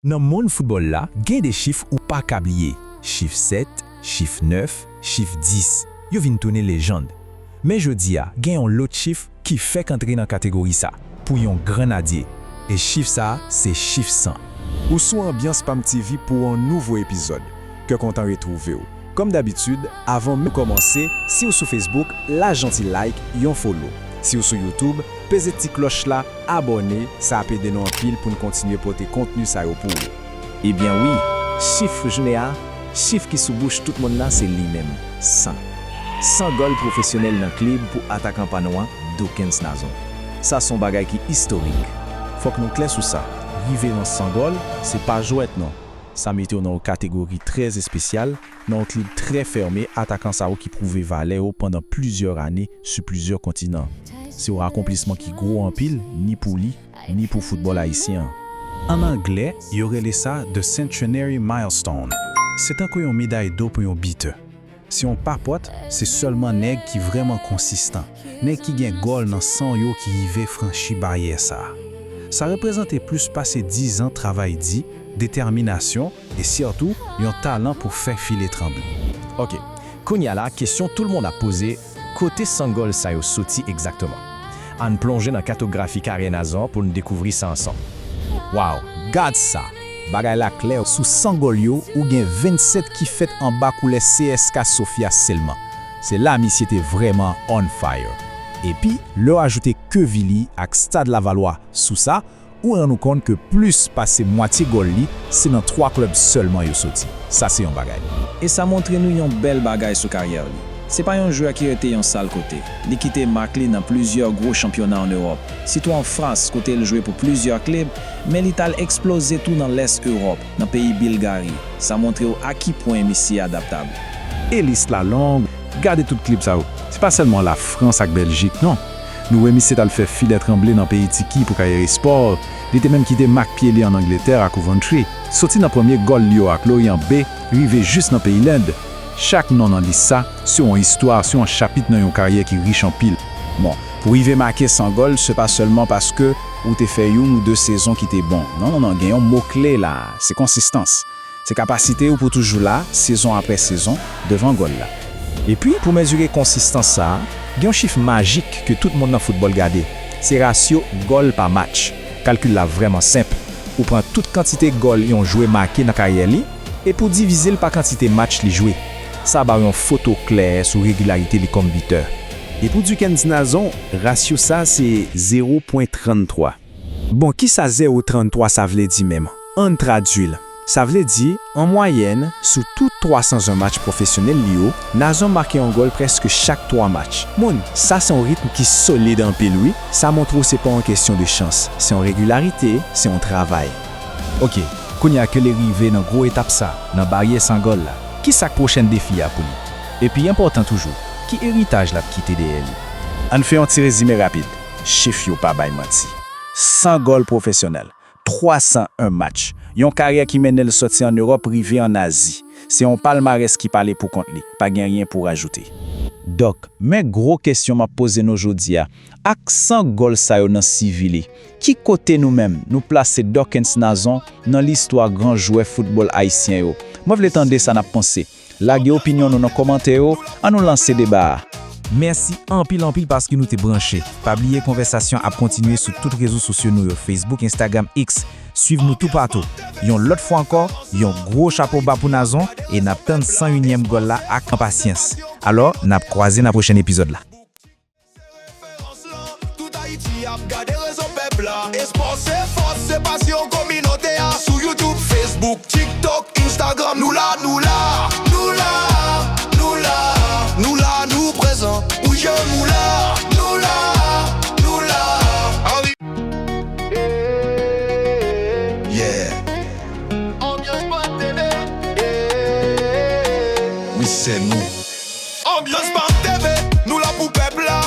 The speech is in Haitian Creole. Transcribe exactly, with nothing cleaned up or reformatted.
Nan monn foutbòl la, gen de chif ou pa ka bliye. Chif sèt, chif nèf, chif dis, yo vin tounen lejann. Men jodi a, gen yon lòt chif ki fèk antre nan kategori sa, pou yon grann adye. E chif sa a, se chif san. Ou sou Anbyans Pam T V pou yon nouvo epizòd. Kè kontan retwouve w. Kòm dabitid, avan nou kòmanse, si w sou Facebook, lage yon ti like, yon follow. Si w sou YouTube, peze ti klòch la, abòne, sa ap ede nou anpil pou n kontinye pote kontni sa yo pou ou. Ebyen wi, chif jounen an, chif ki sou bouch tout moun nan se li menm, san. San gòl pwofesyonèl nan klib pou atakan pa nou an, Duckens Nazon. Sa se yon bagay ki istorik. Fòk nou klè sou sa. Rive nan san gòl, se pa jwèt non. Sa mete w nan yon kategori trè espesyal, nan yon klib trè fèmen, atakan sa yo ki pwouve valè yo pandan plizyè ane sou plizyè kontinan. Se yon akonplisman ki gwo anpil, ni pou li, ni pou foutbòl ayisyen an. An anglè, yo rele sa The Centenary Milestone. Se tankou yon meday do pou yon bitè. Se yon papòt, se sèlman nèg ki vrèman konsistan, nèg ki gen gòl nan san yo ki rive franchi baryè sa a. Sa reprezante plis pase diz an travay di, detèminasyon e sitou yon talan pou fè file tranble. Ok, kounye a la, kesyon tout moun ap poze, kote san gòl sa yo soti egzakteman? Ann plonje nan katografi karyè Nazon pou n dekouvri sa ansanm. Wow, gad sa! Bagay la klè, sou san gòl yo, ou gen vennsèt ki fèt anba koulè C S K Sofia sèlman. Se la misye te vrèman on fire. Epi, lè w ajoute Quevilly ak Stade Lavallois sou sa, ou rann ou kont ke plis pase mwatye gòl li, se nan twa klèb sèlman yo soti. Sa se yon bagay. E sa montre nou yon bèl bagay sou karyè li. Se pa yon jwè ki rete yon sal kote. Li kite mak li nan plizyè gwo chanpyona ann Ewòp, sitou an Frans kote l jwe pou plizyè klib, men li t al eksploze tou nan Lès Ewòp, nan peyi Bilgari. Sa montre w a ki pwen misye adaptab. E lis la long, gade tout klib sa yo. Se pa sèlman Lafrans ak Bèljik, non. Nou wè misye t al fè file tranble nan peyi Tiki pou karyè espò. Li te menm kite mak pye li ann Angletè ak Coventry. Soti nan premye gòl li yo ak Lorient B, rive jis nan peyi Lend. Chak non nan lis sa, se yon istwa, se yon chapit nan yon karyè ki rich anpil. Bon, pou rive make san gòl, se pa sèlman paske ou te fè youn ou de sezon ki te bon. Non, non, non, gen yon mo kle la, se konsistans. Se kapasite w pou toujou la, sezon apre sezon, devan gòl la. Epi, pou mezire konsistans sa a, gen yon chif majik ke tout moun nan foutbòl gade. Se rasyo gòl pa match. Kalkil la vrèman senp. Ou pran tout kantite gòl yon jwè make nan karyè li, epi w divize l pa kantite match li jwe. Sa ba w yon foto klè sou regilarite li kòm bitè. E pou Duckens Nazon, rasyo sa se zewo pwen tranntwa. Bon, kisa zewo tranntwa sa vle di menm? Ann tradui l. Sa vle di, an mwayèn, sou tout twa san zen match pwofesyonèl li yo, Nazon make yon gòl prèske chak twa match. Moun, sa se yon ritm ki solid anpil wi. Sa montre w se pa yon kesyon de chans, se yon regilarite, se yon travay. Ok, kounye a ke li rive nan gwo etap sa, nan baryè san gòl la, kisa k pwochèn defi a pou li? Epi enpòtan toujou, ki eritaj l ap kite dèyè li? Ann fè yon ti rezime rapid. Chif yo pa bay manti. San gòl pwofesyonèl, twa san en match. Yon karyè ki mennen l sòti ann Ewòp rive ann Azi. Se yon palmarès ki pale pou kont li. Pa gen anyen pou rajoute. Dòk, men gwo kesyon m ap poze nou jodi a. Ak san gòl sa yo nan C V li, ki kote nou menm, nou plase Duckens Nazon nan listwa gran jwè foutbòl ayisyen yo? Mwen vle tande sa n ap panse. Lage opinyon nou nan kòmantè yo, ann nou lanse deba a. Mèsi anpil anpil paske nou te branche. Pa bliye konvèsasyon ap kontinye sou tout rezo sosyo nou yo, Facebook, Instagram, X. Swiv nou toupatou. Yon lòt fwa ankò, yon gwo chapo ba pou Nazon e n ap tann san inyèm gòl la ak enpasyans. Alò, n ap kwaze nan pwochèn epizòd la. Se referans lan, tout Ayiti ap gade Rezo Pèp la. Espò se fòs, se pasyon kominote a. Sou YouTube, Facebook, TikTok, Instagram, nou la, nou la. Nou la, nou la, nou la, nou prezan. Pou je nou la, nou la, nou la. Anvi. Yeah. Anbyans Pam T V. Yeah. Wi, se nou. Anbyans Pam T V, nou la pou pèp la.